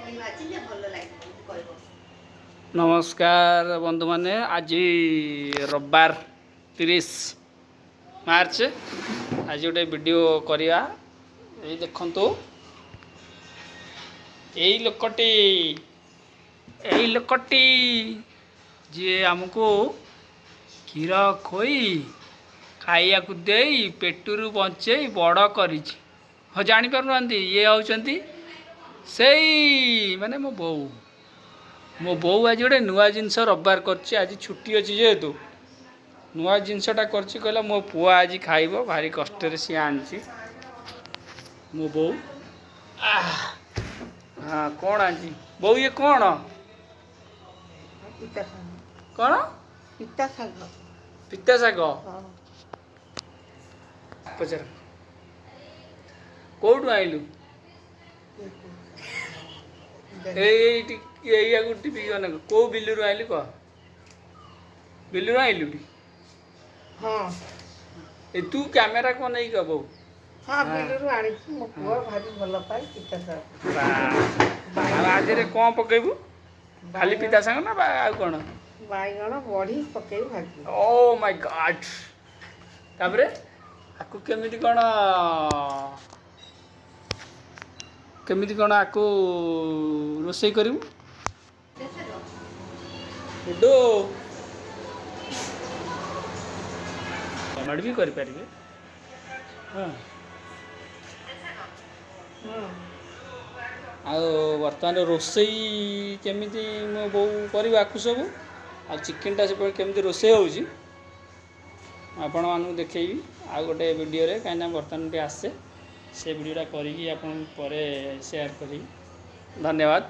ଭାଜିଲେ ଭଲ ଲାଗିବ କହିବ। ନମସ୍କାର ବନ୍ଧୁମାନେ, ଆଜି ରବିବାର 30 ମାର୍ଚ୍ଚ। ଆଜି ଗୋଟେ ଭିଡ଼ିଓ କରିବା। ଏଇ ଦେଖନ୍ତୁ, ଏଇ ଲୋକଟି, ଏଇ ଲୋକଟି ଯିଏ ଆମକୁ କ୍ଷୀର ଖୋଇ, ଖାଇବାକୁ ଦେଇ, ପେଟରୁ ବଞ୍ଚେଇ ବଡ଼ କରିଛି। ହଁ, ଜାଣିପାରୁନାହାନ୍ତି? ଇଏ ହେଉଛନ୍ତି ସେଇ ମାନେ ମୋ ବୋଉ। ମୋ ବୋଉ ଆଜି ଗୋଟେ ନୂଆ ଜିନିଷ ରବିବାର କରିଛି। ଆଜି ଛୁଟି ଅଛି ଯେହେତୁ ନୂଆ ଜିନିଷଟା କରିଛି। କହିଲା ମୋ ପୁଅ ଆଜି ଖାଇବ। ଭାରି କଷ୍ଟରେ ସିଏ ଆଣିଛି ମୋ ବୋଉ। ହଁ, କ'ଣ ଆଣିଛି ବୋଉ? ଇଏ କ'ଣ? ପିତା ଶାଗ। କ'ଣ? ପିତା ଶାଗ। ପିତା ଶାଗ। ହଁ। ପଚାର, କୋଉଠୁ ଆଣିଲୁ? ଏଇଠି ଏଇଆକୁ ଟିପିକି ଅନେକ। କୋଉ ବିଲରୁ ଆଣିଲୁ କହ? ବିଲରୁ ଆଣିଲୁ? ହଁ। ଏ ତୁ କ୍ୟାମେରା କ'ଣ ନେଇକି ବୋଉ? ହଁ, ବିଲରୁ ଆଣିଛି। ମୋ ପୁଅ ଭାରି ଭଲ ପାଏ ପିତା ଶାଗ। ଆଉ ଆଜିରେ କ'ଣ ପକେଇବୁ? ଖାଲି ପିତା ଶାଗ ନା ଆଉ କ'ଣ? ବାଇଗଣ, ବଢ଼ି ପକେଇ ଭାଜିବୁ। ଓ ମାଇ ଗଡ୍! ତାପରେ ଆକୁ କେମିତି କ'ଣ ଆକୁ ରୋଷେଇ କରିବୁ? ଗୁଡୁ କମେଣ୍ଟ ବି କରିପାରିବେ। ହଁ। ଆଉ ବର୍ତ୍ତମାନ ରୋଷେଇ କେମିତି ମୋ ବୋଉ କରିବ ଆକୁ ସବୁ, ଆଉ ଚିକେନଟା ସେପଟେ କେମିତି ରୋଷେଇ ହେଉଛି, ଆପଣମାନଙ୍କୁ ଦେଖେଇବି ଆଉ ଗୋଟେ ଭିଡ଼ିଓରେ। କାହିଁକିନା ବର୍ତ୍ତମାନ ଟିକେ ଆସେ, ସେ ଭିଡ଼ିଓଟା କରିକି ଆପଣଙ୍କୁ ପରେ ସେୟାର କରିବି। ଧନ୍ୟବାଦ।